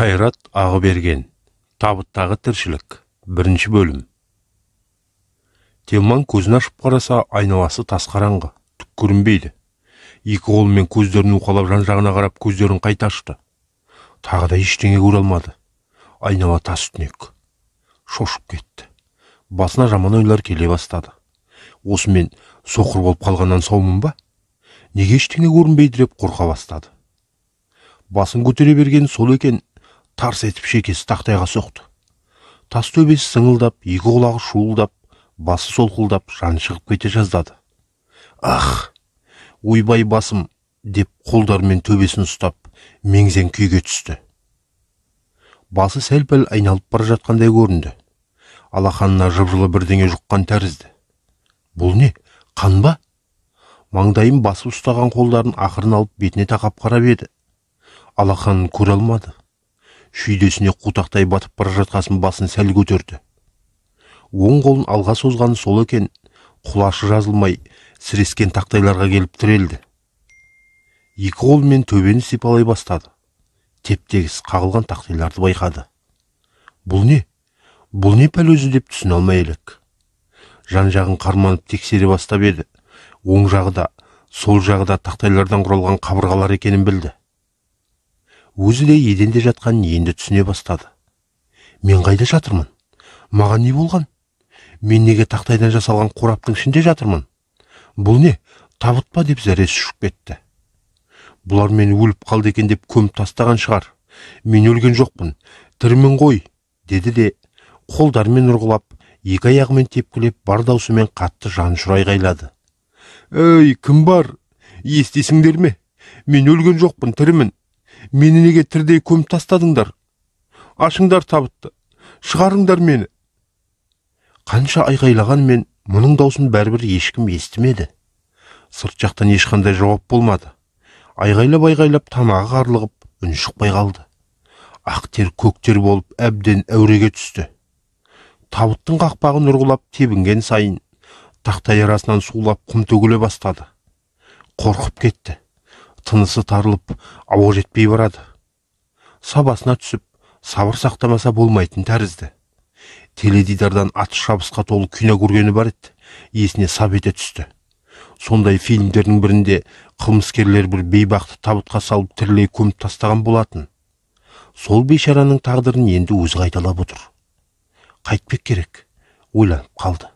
Қайрат Ағыберген. Табыттағы тіршілік. Бірінші бөлім. Телман көзін ашып қараса, айналасы тас қараңғы, түк көрінбейді. Екі қолымен көздерін уқалап жан-жағына қарап көздерін қайта ашты. Тағы да ештеңе көре алмады. Айнала тас түнек. Шошып кетті. Басына жаман ойлар келе бастады. Осымен соқыр болып қалғаннан саумын ба? Неге ештеңе көрінбейді деп қорқа бастады. Басын көтере берген сол екен, тарс етіп шекесі тақтайға соқты. Тас төбесі сыңылдап, екі құлағы шуылдап, басы солқылдап, жаны шығып кете жаздады. Ах, ойбай басым, деп қолдарымен төбесін ұстап, меңзең күйге түсті. Басы сәл-пәл айналып бара жатқандай көрінді. Алақанына жып-жылы бірдеңе жұққан тәрізді. Бұл не, қан ба? Маңдайын басып ұстаған қолдарын ақырын алып бетіне тақап қарап еді. Алақанын көре алмады. Шүйдесіне қутақтай батып бара жатқасын басын сәл көтерді. Оң қолын алға созғаны сол екен, құлашы жазылмай, сірескен тақтайларға келіп тірелді. Екі қолымен төбені сипалай бастады. Теп-тегіс қағылған тақтайларды байқады. Бұл не? Бұл не пәл өзі деп түсіне алмай елек. Жан-жағын қарманып тексере бастап еді. Оң жағы да, сол жағы да тақтайлардан құралған қабырғалар екенін білді. Өзі де еденде жатқанын енді түсіне бастады. Мен қайда жатырмын? Маған не болған? Мен неге тақтайдан жасалған қораптың ішінде жатырмын? Бұл не? Табыт па деп зәресі ұшып кетті. Бұлар мені өліп қалды екен деп көміп тастаған шығар. Мен өлген жоқпын, тірімін ғой, деді де қолдарымен ұрғылап, екі аяғымен тепкілеп, бар даусымен қатты жанұшыра айғайлады. Ей, кім бар? Естисіңдер ме? Мен өлген жоқпын, тірімін. Мені неге тірдей көміп тастадыңдар? Ашыңдар табытты, шығарыңдар мені. Қанша айғайлағанмен мұның даусын бәрібір ешкім естімеді. Сырт жақтан ешқандай жауап болмады. Айғайлап-айғайлап тамағы қарлығып, үн шықпай қалды. Ақ тер көк тер болып әбден әуреге түсті. Табыттың қақпағын ұрғылап тебінген сайын тақтай арасынан сулап құм төгіле бастады. Қорқып кетті. Тынысы тарылып, ауа жетпей барады. Сабасына түсіп, сабыр сақтамаса болмайтын тәрізді. Теледидардан атыс шабысқа толы кино көргені бар еді, есіне сап ете түсті. Сондай фильмдердің бірінде қылмыскерлер бір бейбақты табытқа салып тірілей көміп тастаған болатын. Сол бейшараның тағдырын енді өзі қайталап отыр. Қайтпек керек, ойланып қалды.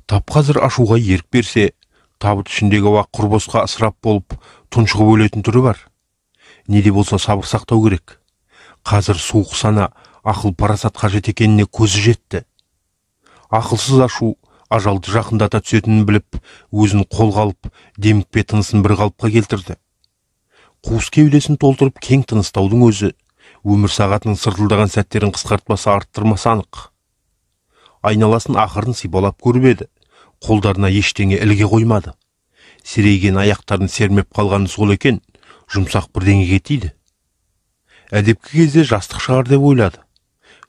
Тап қазір ашуға ерік берсе, табыт ішіндегі ауа құр босқа ысырап болып, тұншығып өлетін түрі бар. Не де болса сабыр сақтау керек. Қазір суық сана, ақыл парасат қажет екеніне көзі жетті. Ақылсыз ашу ажалды жақындата түсетінін біліп, өзін қолға алып, демікпе тынысын бір қалыпқа келтірді. Қуыс кеудесін толтырып кең тыныстаудың өзі өмір сағатының сыртылдаған сәттерін қысқартпаса арттырмаса анық. Айналасын ақырын сипалап көріп еді, қолдарына ештеңе ілге қоймады. Серейген аяқтарын сермеп қалғаны сол екен, жұмсақ бірдеңеге тиді. Әдепкі кезде жастық шығар деп ойлады.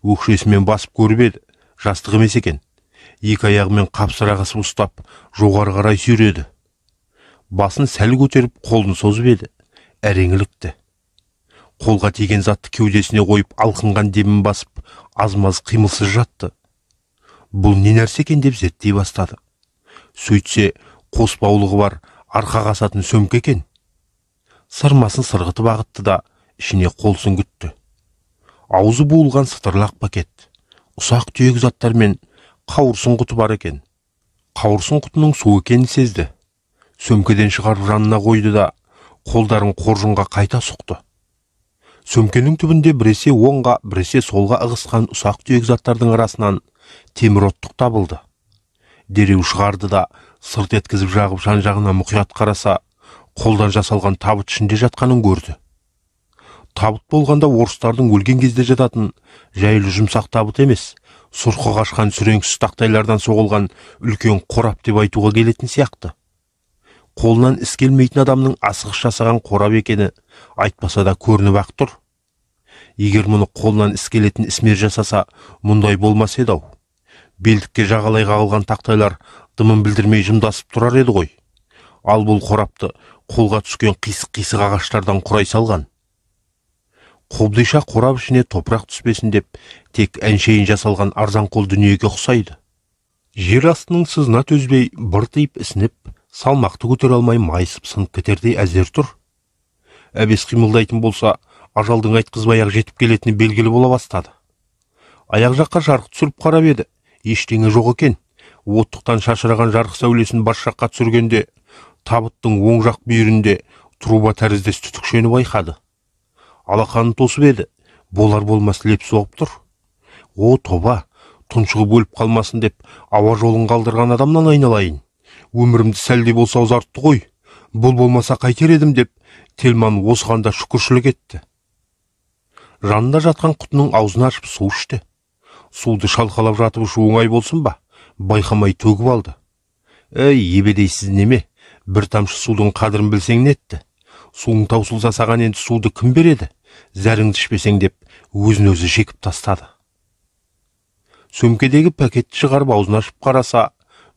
Өкшесімен басып көріп еді, жастық емес екен. Екі аяғымен қапсыра қысып ұстап, жоғары қарай сүйреді. Басын сәл көтеріп, қолын созып еді, әрең ілікті. Қолға тиген затты кеудесіне қойып, алқынған демін басып, аз-маз қимылсыз жатты. Бұл не нәрсе екен деп зерттей бастады. Сөйтсе, қос баулығы бар, арқаға асатын сөмке екен. Сырмасын сырғытып ағытты да, ішіне қол сүңгітті. Аузы буылған сытырлақ пакет, ұсақ түйек заттармен қауырсын құты бар екен. Қауырсын құтының су екенін сезді. Сөмкеден шығарып жанына қойды да, қолдарын қоржынға қайта сұқты. Сөмкенің түбінде біресе оңға, біресе солға ығысқан ұсақ түйек заттардың арасынан темір оттық табылды. Дереу шығарды да, сырт еткізіп жағып жан-жағына мұқият қараса, қолдан жасалған табыт ішінде жатқанын көрді. Табыт болғанда орыстардың өлген кезде жататын жайлы жұмсақ табыт емес, сұрқы қашқан сүреңсіз тақтайлардан соғылған үлкен қорап деп айтуға келетін сияқты. Қолынан іс келмейтін адамның асығыс жасаған қорап екені айтпаса да көрініп ақ тұр. Егер мұны қолынан іс келетін ісмер жасаса, мұндай болмас еді-ау. Белдікке жағалай қағылған тақтайлар дымын білдірмей жымдасып тұрар еді ғой. Ал бұл қорапты қолға түскен қисық-қисық ағаштардан құрай салған. Қобдиша қорап ішіне топырақ түспесін деп тек әншейін жасалған арзан қол дүниеге ұқсайды. Жер астының сызына төзбей быртиып ісініп, салмақты көтере алмай майысып сынып кетердей әзер тұр. Әбес қимылдайтын болса, ажалдың айтқызбай-ақ жетіп келетіні белгілі бола бастады. Аяқ жаққа жарық түсіріп қарап еді, ештеңе жоқ екен. Оттықтан шашыраған жарық сәулесін бас жаққа түсіргенде, табыттың оң жақ бүйірінде труба тәріздес түтікшені байқады. Алақанын тосып еді, болар болмас леп соғып тұр. О, тоба, тұншығып өліп қалмасын деп ауа жолын қалдырған адамнан айналайын. Өмірімді сәл де болса ұзартты ғой. Бұл болмаса қайтер едім деп Телман осыған да шүкіршілік етті. Жанында жатқан құтының аузын ашып су ішті. Суды шалқалап жатып ішу оңай болсын ба? Байқамай төгіп алды. Әй, ебедейсіз неме, бір тамшы судың қадірін білсең нетті? Суың таусылса саған енді суды кім береді? Зәріңді ішпесең деп өзін өзі жекіп тастады. Сөмкедегі пакетті шығарып аузын ашып қараса,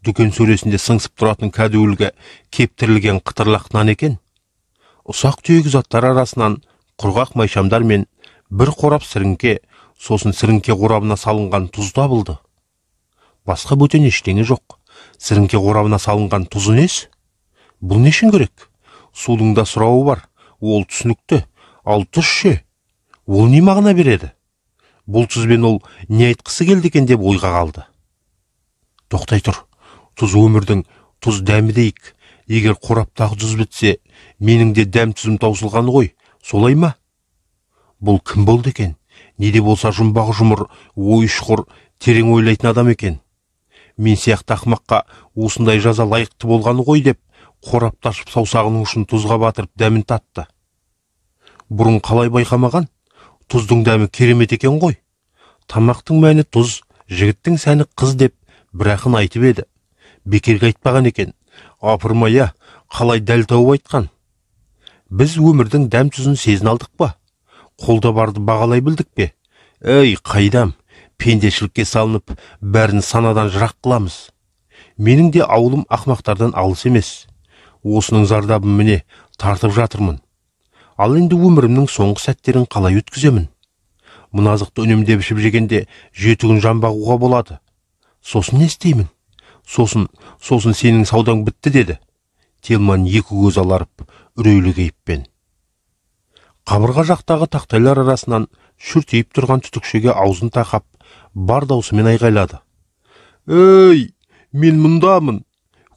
дүкен сөресінде сыңсып тұратын кәдуілгі кептірілген қытырлақ нан екен. Ұсақ түйек заттар арасынан құрғақ майшамдар мен бір қорап сіріңке, сосын сіріңке қорабына салынған тұз табылды. Басқа бөтен ештеңе жоқ. Сіріңке қорабына салынған тұзы несі? Бұл не үшін керек? Судың да сұрауы бар, ол түсінікті. Ал тұз ше? Ол не мағына береді? Бұл тұзбен ол не айтқысы келді екен деп ойға қалды. Тоқтай тұр. Тұз өмірдің тұз дәмі дейік. Егер қораптағы тұз бітсе, менің де дәм тұзым таусылғаны ғой, солай ма? Бұл кім болды екен? Не де болса жұмбағы жұмыр, ой ұшқыр, терең ойлайтын адам екен. Мен сияқты ақымаққа осындай жаза лайықты болғаны ғой деп қорапты ашып саусағының ұшын тұзға батырып дәмін татты. Бұрын қалай байқамаған? Тұздың дәмі керемет екен ғой. Тамақтың мәні тұз, жігіттің сәні қыз деп бір ақын айтып еді. Бекерге айтпаған екен. Апырмай-а, қалай дәл тауып айтқан. Біз өмірдің дәм тұзын сезіне алдық па? Қолда барды бағалай білдік пе? Әй, қайдам, пендешілікке салынып, бәрін санадан жырақ қыламыз. Менің де ауылым ақмақтардан алыс емес. Осының зардабын міне тартып жатырмын. Ал енді өмірімнің соңғы сәттерін қалай өткіземін? Мына азықты үнемдеп ішіп жегенде 7 күн жан бағуға болады. Сосын не істеймін? Сосын сенің саудаң бітті деді. Телман екі көз аларып, үрейлі кейіппен. Қабырға жақтағы тақтайлар арасынан шүртейіп тұрған түтікшеге аузын тақап, бар даусымен айғайлады. Ей, мен мұндамын!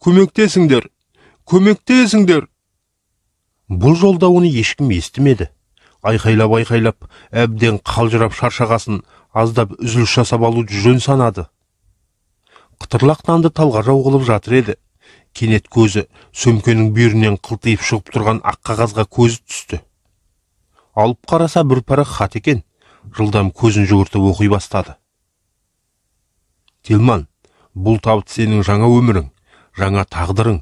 Көмектесіңдер! Көмектесіңдер! Бұл жолда оны ешкім естімеді. Айқайлап-айқайлап, әбден қалжырап шаршағасын аздап үзіліс жасап алуды жөн санады. Қытырлақ нанды талға жау қылып жатыр еді. Кенет көзі сөмкенің бүйірінен қылтиып шығып тұрған ақ қағазға көзі түсті. Алып қараса бір парақ хат екен. Жылдам көзін жүгіртіп оқи бастады. Телман, бұл табыт сенің жаңа өмірің, жаңа тағдырың,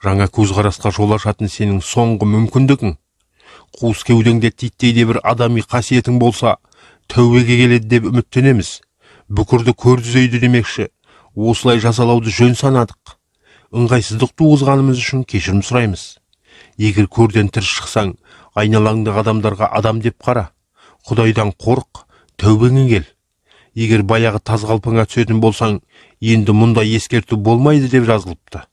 жаңа көзқарасқа жол ашатын сенің соңғы мүмкіндігің. Қуыс кеудеңде титтей де бір адами қасиетің болса, тәубеге келеді деп үміттенеміз. Бүкірді көр түзейді демекші, осылай жазалауды жөн санадық. Ыңғайсыздық туғызғанымыз үшін кешірім сұраймыз. Егер көрден тірі шықсаң, айналаңдағы адамдарға адам деп қара. Құдайдан қорқ, тәубеңе кел. Егер баяғы таз қалпыңа түсетін болсаң, енді мұндай ескерту болмайды деп жазылыпты.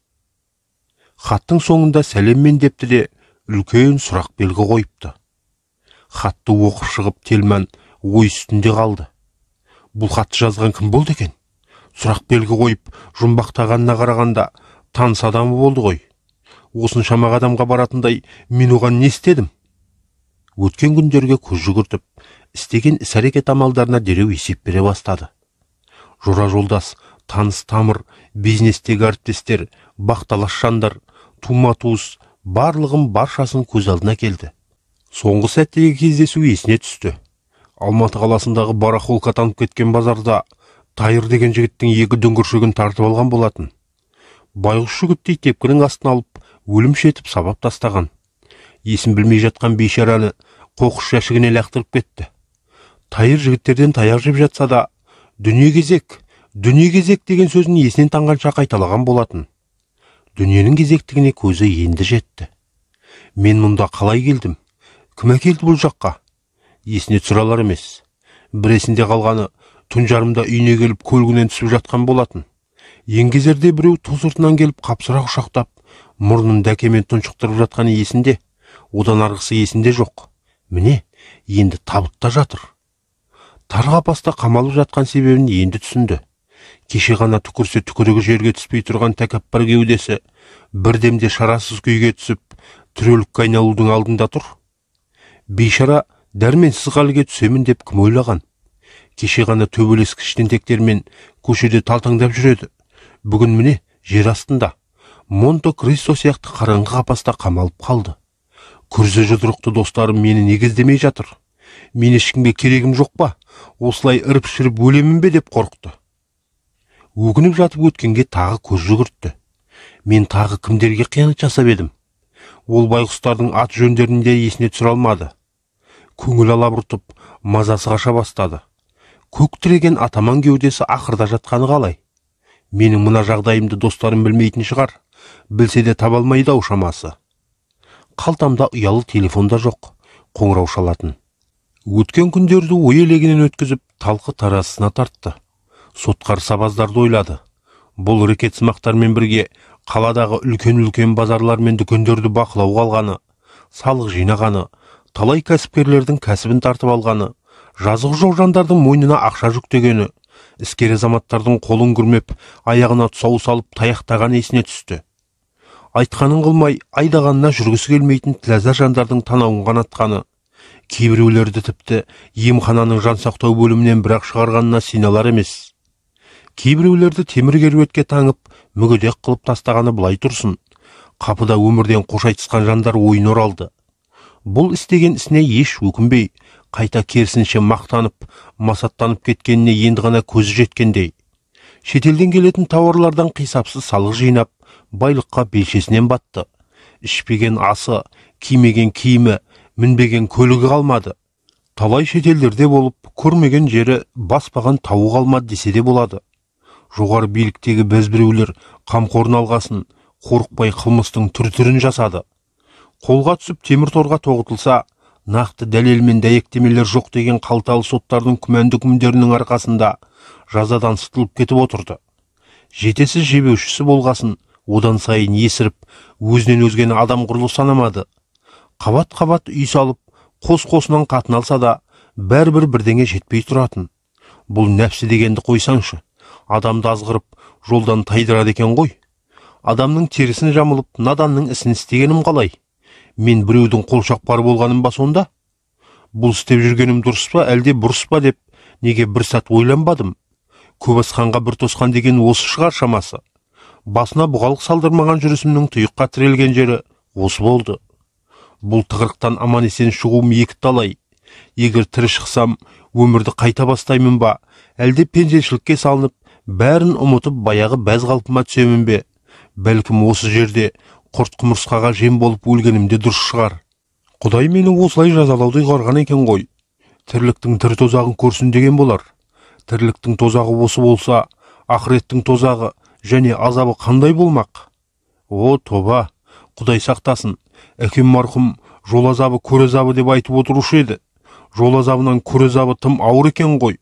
Хаттың соңында сәлеммен депті де үлкен сұрақ белгі қойыпты. Хатты оқып шығып Телман ой үстінде қалды. Бұл хатты жазған кім болды екен? Сұрақ белгі қойып жұмбақтағанына қарағанда таныс адамы болды ғой. Осыншама адамға баратындай мен оған не істедім? Өткен күндерге көз жүгіртіп, істеген іс-әрекет амалдарына дереу есеп бере бастады. Жора жолдас, таныс тамыр, бизнестегі әріптестер, бақталас жандар, тума туыс, барлығын баршасын көз алдына келді. Соңғы сәттегі кездесу есіне түсті. Алматы қаласындағы барахолка танып кеткен базарда Тайыр деген жігіттің екі дүңгіршігін тартып алған болатын. Байғұс жігіттей тепкінің астына алып, өлімші етіп сабап тастаған. Есін білмей жатқан бейшараны қоқыс жәшігіне лақтырып кетті. Тайыр жігіттерден таяқ жеп жатса да, дүние кезек, дүние кезек деген сөзін есінен танғанша қайталаған болатын. Дүниенің кезектігіне көзі енді жетті. Мен мұнда қалай келдім? Кім әкелді бұл жаққа? Есіне түсіре алар емес. Бір есінде қалғаны түн жарымда үйіне келіп көлігінен түсіп жатқан болатын. Еңгезерде біреу ту сыртынан келіп қапсыра құшақтап, мұрнын дәкемен тұншықтырып жатқаны есінде. Одан арғысы есінде жоқ. Міне, енді табытта жатыр. Тар қапаста қамалып жатқан себебін енді түсінді. Кеше ғана түкірсе түкірігі жерге түспей тұрған тәкаппар кеудесі бірдемде шарасыз күйге түсіп, тірі өлікке айналудың алдында тұр. Бейшара дәрменсіз халге түсемін деп кім ойлаған? Кеше ғана төбелескіш тентектермен көшеде талтаңдап жүреді. Бүгін міне жер астында Монте-Кристо сияқты қараңғы қапаста қамалып қалды. Күрзі жұдырықты достарым мені негіздемей жатыр. Мен ешкімге керегім жоқ па? Осылай іріп-шіріп өлемін бе деп қорықты. Өкініп жатып өткенге тағы көз жүгіртті. Мен тағы кімдерге қиянат жасап едім? Ол байғұстардың ат жөндерін де есіне түсіре алмады. Көңіл алабұртып, мазасы қаша бастады. Көк тіреген атаман кеудесі ақырда жатқаны қалай? Менің мына жағдайымды достарым білмейтін шығар. Білсе де таба алмайды ау шамасы. Қалтамда ұялы телефон да жоқ, қоңырау шалатын. Өткен күндерді ой елегінен өткізіп, талқы таразысына тартты. Сотқар сабаздарды ойлады. Бұл рэкетсымақтармен бірге қаладағы үлкен-үлкен базарлар мен дүкендерді бақылауға алғаны, салық жинағаны, талай кәсіпкерлердің кәсібін тартып алғаны, жазығы жоқ жандардың мойнына ақша жүктегені, іскер азаматтардың қолын күрмеп, аяғына тұсау салып таяқтағаны есіне түсті. Айтқанын қылмай, айдағанына жүргісі келмейтін тіләзар жандардың танауын қанатқаны, кейбіреулерді тіпті емхананың жансақтау бөлімінен бірақ шығарғанына сене алар емес. Кейбіреулерді темір керуетке таңып, мүгедек қылып тастағаны былай тұрсын. Қапыда өмірден қош айтысқан жандар ойын оралды. Бұл істеген ісіне еш өкінбей, қайта керісінше мақтанып, масаттанып кеткеніне енді ғана көзі жеткендей. Шетелден келетін тауарлардан қисапсыз салық жинап, байлыққа белшесінен батты. Ішпеген асы, кимеген киімі, мінбеген көлігі қалмады. Талай шетелдерде болып, көрмеген жері, баспаған тауы қалмады десе де болады. Жоғары биліктегі бәзбіреулер қамқорын алғасын, қорықпай қылмыстың түр-түрін жасады. Қолға түсіп темір торға тоғытылса, нақты дәлел мен дәйектемелер жоқ деген қалталы соттардың күмәнді үкімдерінің арқасында жазадан сытылып кетіп отырды. Жетесіз жебеушісі болғасын, одан сайын есіріп, өзінен өзгені адам құрлы санамады. Қабат-қабат үй салып, қос-қосынан қатын алса да, бәрібір бірдеңе жетпей тұратын. Бұл нәпсі дегенді қойсаңшы, адамды азғырып, жолдан тайдырады екен ғой. Адамның терісін жамылып, наданның ісін істегенім қалай? Мен біреудің қолшақпары болғаным ба сонда? Бұл істеп жүргенім дұрыс па, әлде бұрыс па деп неге бір сәт ойланбадым? Көп асқанға бір тосқан деген осы шығар шамасы. Басына бұғалық салдырмаған жүрісімнің тұйыққа тірелген жері осы болды. Бұл тығырықтан аман есен шығуым екі талай. Егер тірі шықсам, өмірді қайта бастаймын ба, әлде пенжешілікке салынып, бәрін ұмытып баяғы бәз қалпыма түсемін бе? Бәлкім осы жерде құрт құмырсқаға жем болып өлгенім де дұрыс шығар. Құдай мені осылай жазалауды ұйғарған екен ғой. Тірліктің тірі тозағын көрсін деген болар. Тірліктің тозағы осы болса, ақыреттің тозағы және азабы қандай болмақ? О, тоба, Құдай сақтасын. Әкем марқұм жол азабы көр азабы деп айтып отырушы еді. Жол азабынан көр азабы тым ауыр екен ғой.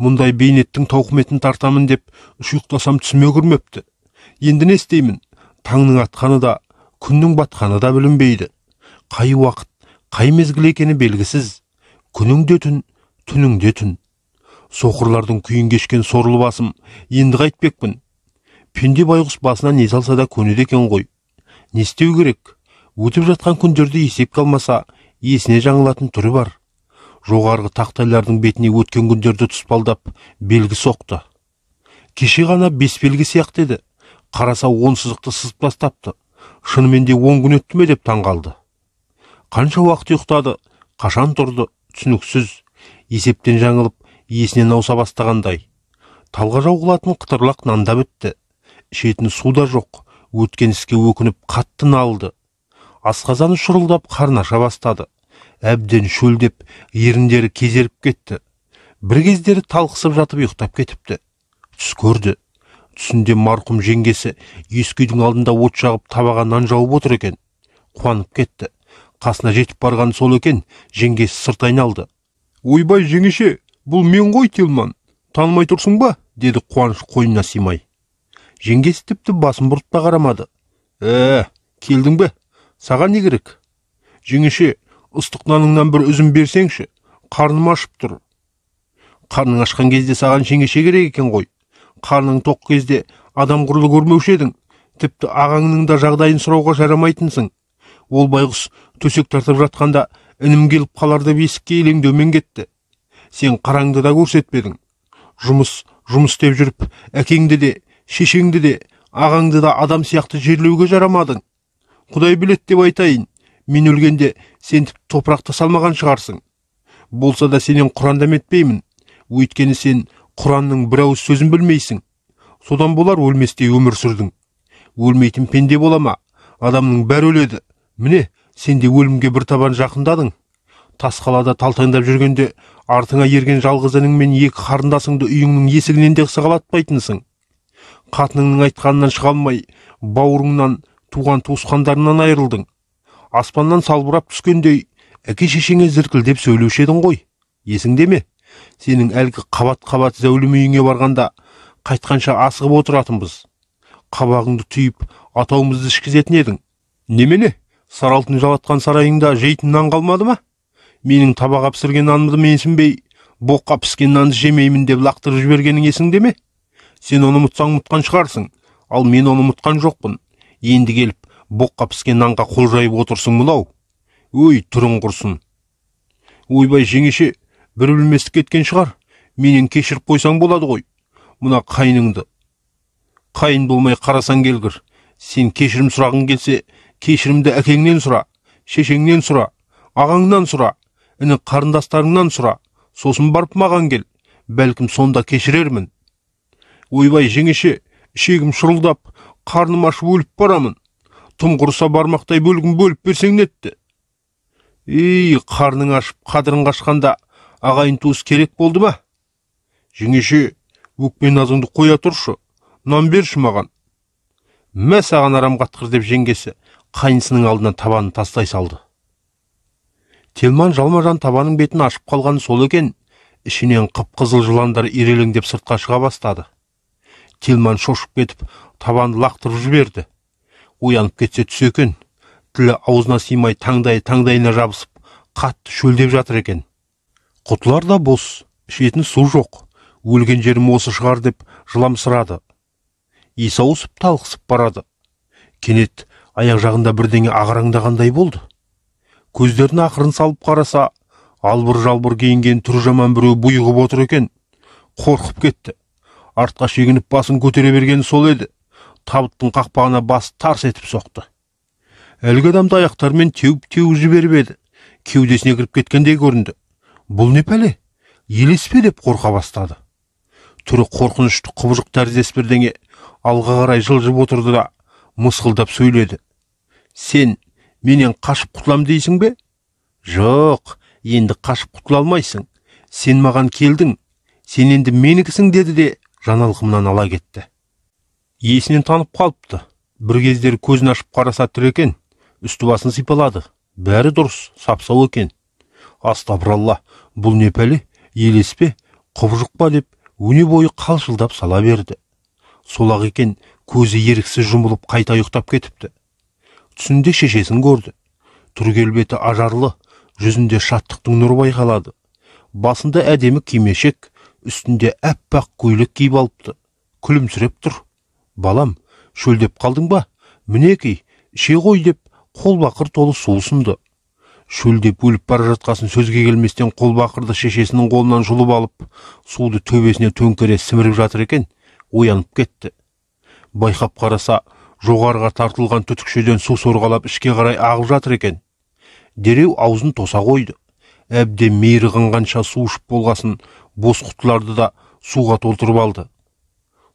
Мұндай бейнеттің тауқыметін тартамын деп үш ұйықтасам түсіме кірмепті. Енді не істеймін? Таңның атқаны да, күннің батқаны да білінбейді. Қай уақыт, қай мезгіл екені белгісіз. Күнің де түн, түнің де түн. Соқырлардың күйін кешкен сорлы басым, енді қайтпекпін. Пенде байғұс басына не салса да көнеді екен ғой. Не істеу керек? Өтіп жатқан күндерді есепке алмаса, есіне жаңылатын түрі бар. Жоғарғы тақтайлардың бетіне өткен күндерді тұспалдап, белгі соқты. Кеше ғана 5 белгі сияқты еді. Қараса 10 сызықты сызып тастапты. Шынымен де 10 күн өтті ме деп таң қалды. Қанша уақыт ұйықтады, қашан тұрды, түсініксіз. Есептен жаңылып, есінен ауса бастағандай. Талға жау қылатын қытырлақ нан да бітті. Ішетін су да жоқ, өткен іске өкініп қатты налыды. Асқазаны шұрылдап қарны аша бастады. Әбден шөлдеп, еріндері кезеріп кетті. Бір кездері талқысып жатып ұйықтап кетіпті. Түс көрді. Түсінде марқұм жеңгесі ескі үйдің алдында от жағып табаға нан жауып отыр екен. Қуанып кетті. Қасына жетіп барған сол екен, жеңгесі сырт айналды. Ойбай, жеңеше, бұл мен ғой Телман, танымай тұрсың ба? Деді қуаныш қойнына сыймай. Жеңгесі тіпті басын бұрып та қарамады. Келдің бе? Саған не керек? Жеңеше, ыстық наныңнан бір үзім берсеңші, қарным ашып тұр. Қарның ашқан кезде саған жеңеше керек екен ғой. Қарның тоқ кезде адам құрлы көрмеуші едің. Тіпті ағаңның да жағдайын сұрауға жарамайтынсың. Ол байғұс төсек тартып жатқанда інім келіп қалар деп есікке елеңдеумен кетті. Сен қараңды да көрсетпедің. Жұмыс, жұмыс деп жүріп, әкеңді де, шешеңді де, ағаңды да адам сияқты жерлеуге жарамадың. Құдай білет деп айтайын, мен өлгенде сен тіпті топырақта салмаған шығарсың. Болса да сенен Құран дәметпеймін. Өйткені сен Құранның бір ауыз сөзін білмейсің. Содан болар өлместей өмір сүрдің. Өлмейтін пенде бола ма? Адамның бәрі өледі. Міне, сен де өлімге бір табан жақындадың. Тас қалада талтаңдап жүргенде артыңа ерген жалғыз інің мен екі қарындасыңды үйіңнің есігінен де сығалатпайтынсың. Қатыныңның айтқанынан шыға алмай, бауырыңнан, туған туысқандарынан айырылдың. Аспаннан салбырап түскендей әке шешеңе зіркілдеп сөйлеуші едің ғой. Есіңде ме? Сенің әлгі қабат-қабат зәулім үйіңе барғанда қайтқанша асығып отыратынбыз. Қабағыңды түйіп, атауымызды ішкізетін едің. Немене? Сары алтын жалатқан сарайыңда жейтін нан қалмады ма? Менің табаға пісірген нанымды менсінбей, боққа піскен нанды жемеймін деп лақтырып жібергенің есіңде ме? Сен оны ұмытсаң ұмытқан шығарсың, ал мен оны ұмытқан жоқпын. Енді келіп, боққа піскен нанға қол жайып отырсың мынау. Өй, түрің құрсын. Ойбай, жеңеше, бір білместік кеткен шығар. Менен кешіріп қойсаң болады ғой. Мына қайныңды. Қайын болмай қарасаң келгір. Сен кешірім сұрағың келсе, кешірімді әкеңнен сұра, шешеңнен сұра, ағаңнан сұра, іні қарындастарыңнан сұра. Сосын барып маған кел. Бәлкім сонда кешірермін. Ойбай, жеңеше, ішегім шұрылдап, қарным ашып өліп барамын. Тым құрыса бармақтай бөлгін бөліп берсең нетті? Ей, қарның ашып, қадырың қашқанда ағайын туыс керек болды ма? Жеңеше, өкпе назыңды қоя тұршы, нан берші маған. Мә саған арам қатқыр деп жеңгесі қайнысының алдынан табанын тастай салды. Телман жалма-жан табанның бетін ашып қалған сол екен, ішінен қып-қызыл жыландар ирелеңдеп сыртқа шыға бастады. Телман шошып кетіп, табанды лақтырып жіберді. Оянып кетсе түс екен, тілі аузына сыймай таңдайы таңдайына жабысып, қатты шөлдеп жатыр екен. Құтылар да бос, ішетін су жоқ, өлген жерім осы шығар деп жыламсырады. Есі ауысып талықсып барады. Кенет аяқ жағында бірдеңе ағараңдағандай болды. Көздерін ақырын салып қараса, албыр-жалбыр киінген түрі жаман біреу бұйығып отыр екен. Қорқып кетті. Артқа шегініп басын көтере берген сол еді. Табыттың қақпағына басы тарс етіп соқты. Әлгі адамды аяқтарымен теуіп-теуіп жіберіп еді. Кеудесіне кіріп кеткендей көрінді. Бұл не пәле? Елес пе деп қорқа бастады. Түрі қорқынышты құбыжық тәріздес бірдеңе алға қарай жылжып отырды да мысқылдап сөйледі. Сен менен қашып құтылам дейсің бе? Жоқ, енді қашып құтыла алмайсың. Сен маған келдің, сен енді менікісің деді де жаналқымнан ала кетті. Есінен танып қалыпты. Бір кездері көзін ашып қараса тірі екен, үсті басын сипалады. Бәрі дұрыс, сап-сау екен. Астапыралла, бұл не пәле, елес пе, құбыжық па деп өне бойы қалшылдап сала берді. Сол-ақ екен, көзі еріксіз жұмылып қайта ұйықтап кетіпті. Түсінде шешесін көрді. Түр келбеті ажарлы, жүзінде шаттықтың нұры байқалады. Басында әдемі кимешек, үстінде әппақ көйлек киіп алыпты. Күлімсіреп тұр. Балам, шөлдеп қалдың ба? Мінекей, іше ғой деп қолбақыр толы су ұсынды. Шөлдеп өліп бара жатқасын сөзге келместен қолбақырды шешесінің қолынан жұлып алып, суды төбесіне төңкере сіміріп жатыр екен, оянып кетті. Байқап қараса, жоғарыға тартылған түтікшеден су сорғалап ішке қарай ағып жатыр екен. Дереу аузын тоса қойды. Әбден мейірі қанғанша су ішіп болғасын бос құтыларды да суға толтырып алды.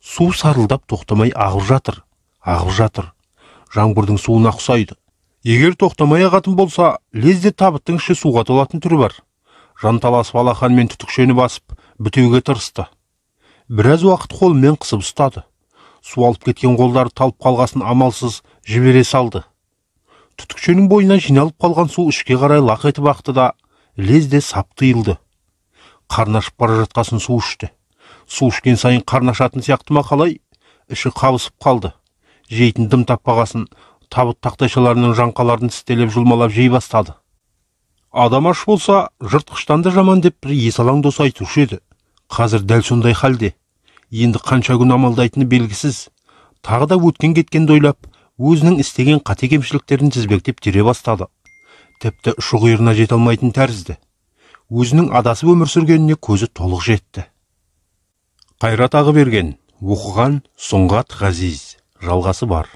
Су сарылдап тоқтамай ағып жатыр, ағып жатыр. Жаңбырдың суына ұқсайды. Егер тоқтамай ағатын болса, лезде табыттың іші суға толатын түрі бар. Жанталасып алақанмен түтікшені басып, бітеуге тырысты. Біраз уақыт қолымен қысып ұстады. Су алып кеткен қолдары талып қалғасын амалсыз жібере салды. Түтікшенің бойына жиналып қалған су ішке қарай лақ етіп ақты да, лезде сап тыйылды. Қарны ашып бара жатқасын су ішті. Су ішкен сайын қарны ашатын сияқты ма қалай, іші қабысып қалды. Жейтін дым таппағасын табыт тақтайшаларының жаңқаларын тістелеп жұлмалап жей бастады. Адам аш болса, жыртқыштан да жаман деп бір есалаң дос айтушы еді. Қазір дәл сондай халде. Енді қанша күн амалдайтыны белгісіз. Тағы да өткен кеткенді ойлап, өзінің істеген қате кемшіліктерін тізбектеп тере бастады. Тіпті ұшы-қиырына жете алмайтын тәрізді. Өзінің адасып өмір сүргеніне көзі толық жетті. Қайрат Ағыберген, оқыған Сұңғат Ғазиз, жалғасы бар.